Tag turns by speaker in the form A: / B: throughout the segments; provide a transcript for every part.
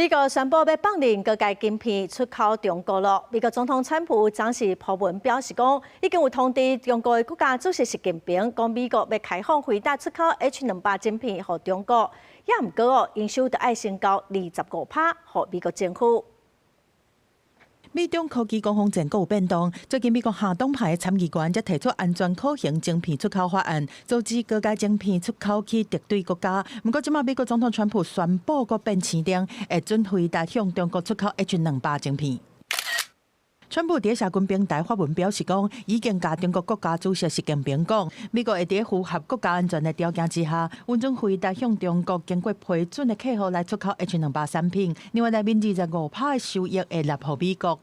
A: 美國宣布欲放任高階晶片出口中國囉。美國總統川普昨時 po 文表示講，已經有通知中國的國家主席習近平，講美國欲開放輝達出口 H200晶片予中國，也毋過哦，營收著愛先交25趴予美國政府。
B: 美中科技攻防戰閣有變動。最近美國下黨派的參議員才提出安全可行晶片出口法案，阻止高階晶片出口去敵對國家。毋過，這馬美國總統川普宣布閣變青燈，會准輝達向中國出口 H200晶片。川普佇社群平台發文表示講，已經共中國國家主席習近平講，美國會佇符合國家安全的條件之下，允准輝達向中國經過批准的客戶來出口 H200產品。另外，內面25趴的收益會納予美國。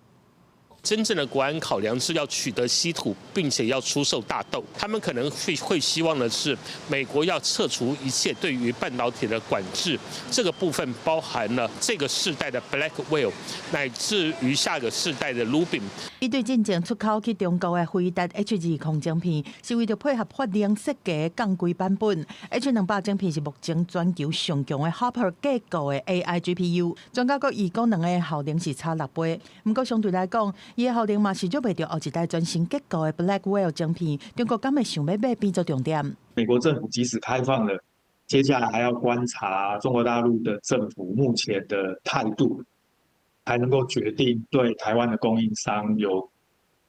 C: 真正的國安考量是要取得稀土，並且要出售大豆。他們可能會希望的是，美國要撤除一切對於半導體的管制。這個部分包含了這個世代的 Blackwell，乃至於下個世代的 Rubin。
B: 伊對進前出口去中國的輝達 H20晶片，是為著配合法令設計降規版本。H200晶片是目前全球上強的 Hopper 架構的 AI GPU。專家閣預估兩个效能是差六倍。毋過相對來講，伊的效能嘛是弱袂著後一代全新結構的 Blackwell 晶片，中國敢會想欲買變做重點？
D: 美國政府即使開放了，接下來還要觀察中國大陸的政府目前的態度，才能夠決定對台灣的供應商有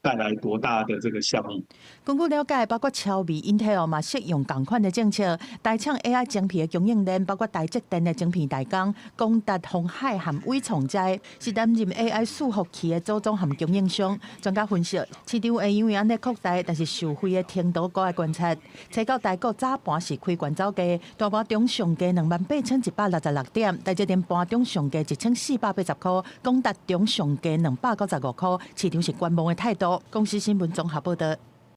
D: 帶來多大的這個效益。
B: 根據了解，包括超微、Intel 嘛適用仝款的政策，台廠 AI 晶片的供應鏈，包括台積電的晶片代工、廣達、鴻海和緯創這，是擔任 AI 伺服器的組裝和供應商。專家分析，市場會因為按呢擴大，但是受惠的程度閣愛觀察。初九台股早盤是開懸走低，大盤中上低28,166點，台積電盤中上低1480塊，廣達中上低295塊，市場是觀望的態度。公視新聞綜合報導。